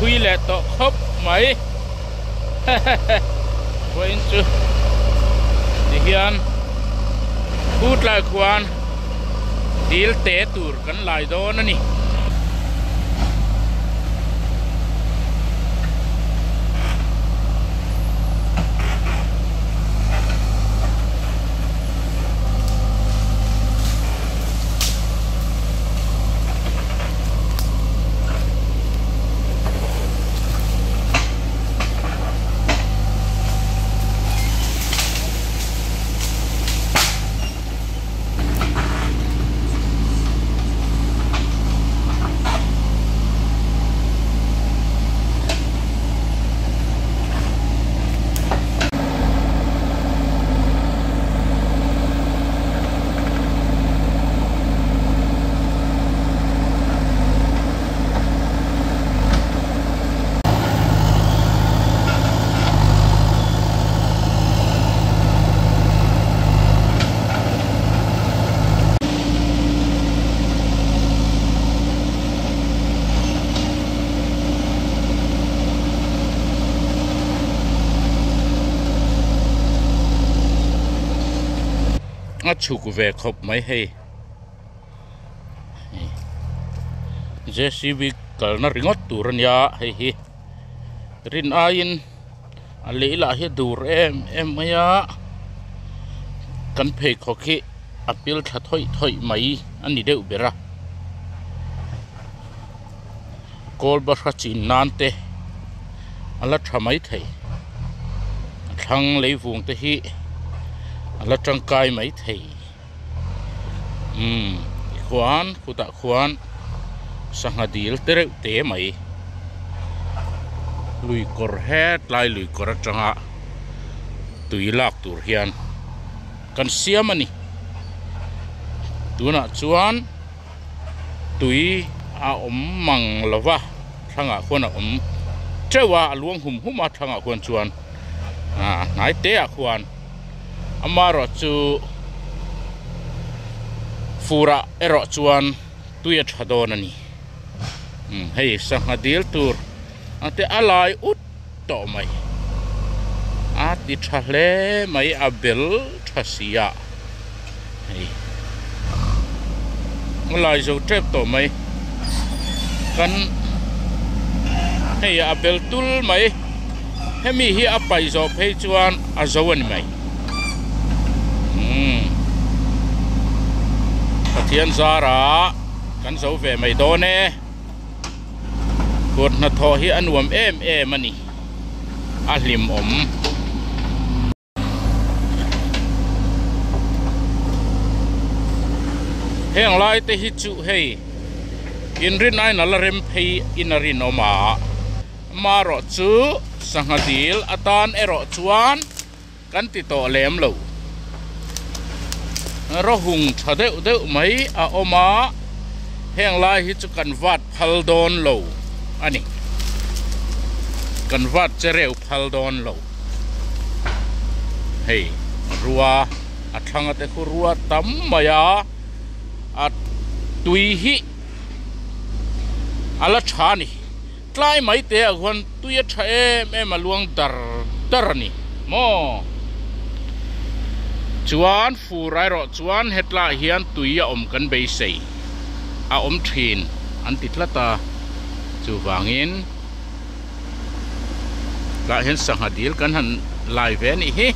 Thui leh tawh khawp mai. Vawiin chu tihian khu tlai khuan dil te tur kan lai dawn a ni. A chhuk ve khawp mai hei. J_c_b kalna ringawt tur a nia hei hi rin aiin a lei lah hi a dur em em mai a kan pheikhawk hi a pil tha thawih thawih mai a ni deuh ber a kawl bahra chin nan te a la tha mai thei a thlang lei vung te hi a la tangkai mai thei. Umm tikhuan khutah khuan sangha dil te reuh te mai lui kawr hetlai lui kawr atanga tui lak tur hian kan siam a ni tunah chuan tui a awm mang lo va thlangah khuan a awm teuh a a luang hum hum a thlangah khuan chuan ah hnai te ah khuan. Amaherawhchu furah erawh chuan tui a tha dawn a ni. Umm hei sangha dil tur ang te a lai ut tawh mai. A ti tha hle mai a bel tha si a hei a lai zo tep tawh mai. Kan hei a bel tul mai. Hemi hi a paih zawh phei chuan a zo a ni mai. Umm. Pathian zara kan zo ve mai dawn e. Kut hnathawh hi a nuam em em a ni. A hlimawm. Heng lai te hi chu hei inrin ain a la rem phei in a rinawm a, amaherawh chu sangha dil atan erawh chuan kan ti tawh lem lo. Rawhung tha deuh deuh mai a awm a, heng lai hi chu kan vat phal dawn lo a ni, kan vat che reu phal dawn lo. Hei rua a thlang a te khu rua tam mai a a tui hi a la tha a ni tlai mai te ah khuan tui a tha em em a luang dar dar a ni maw chuan fur erawh chuan hetlaiah hian tui a awm kan beisei a awm thin an ti tlat a chuvangin. Tah hian sangha dil kan han lai ve a nih hi.